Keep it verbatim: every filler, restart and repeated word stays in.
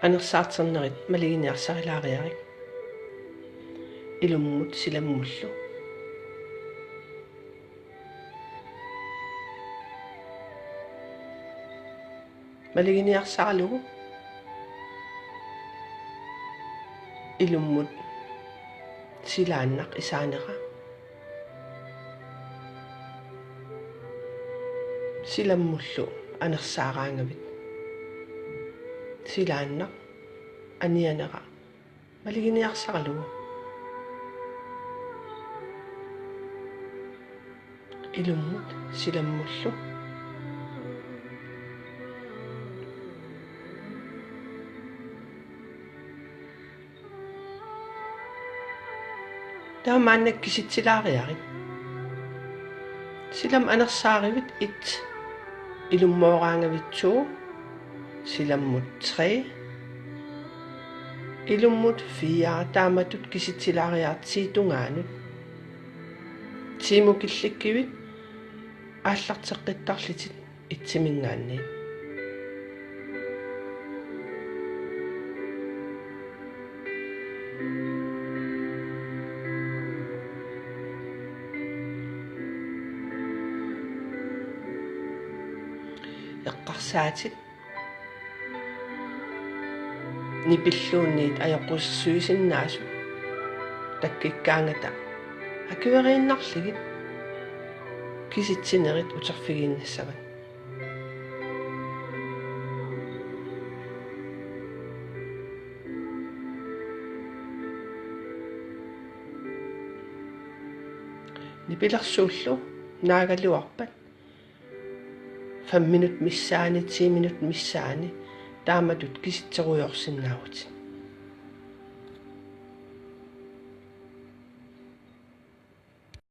Anersaarternerit maluginiarsarilaariarit. Ilummut silammullu. Maluginiarsaralugu ilummut silaannaq isaanera. Silammullu anersaaraangavit. Silaannaq anianera maluginiarsaralugu. Ilummut silammullu. Taava maanna kisitsilaariarit. Silammut anersaarivit et, ilummooraangavit to, silammut tre, ilummut fire, taamatut kisitsilaariarit ti tungaanut. Timut killikkivit aallarteqqittarlutit etsiminngaanniit. Eqqarsaatit. Nipilluunniit ajoqusersuisinnaasut takkukkaangata akueriinnarlugit kisitsinerit uterfigiinnassavat. Nipilersuullu naagaluarpat fem minut missaani, ti minut missaani taamatut kisitserujoorsinnaavutit.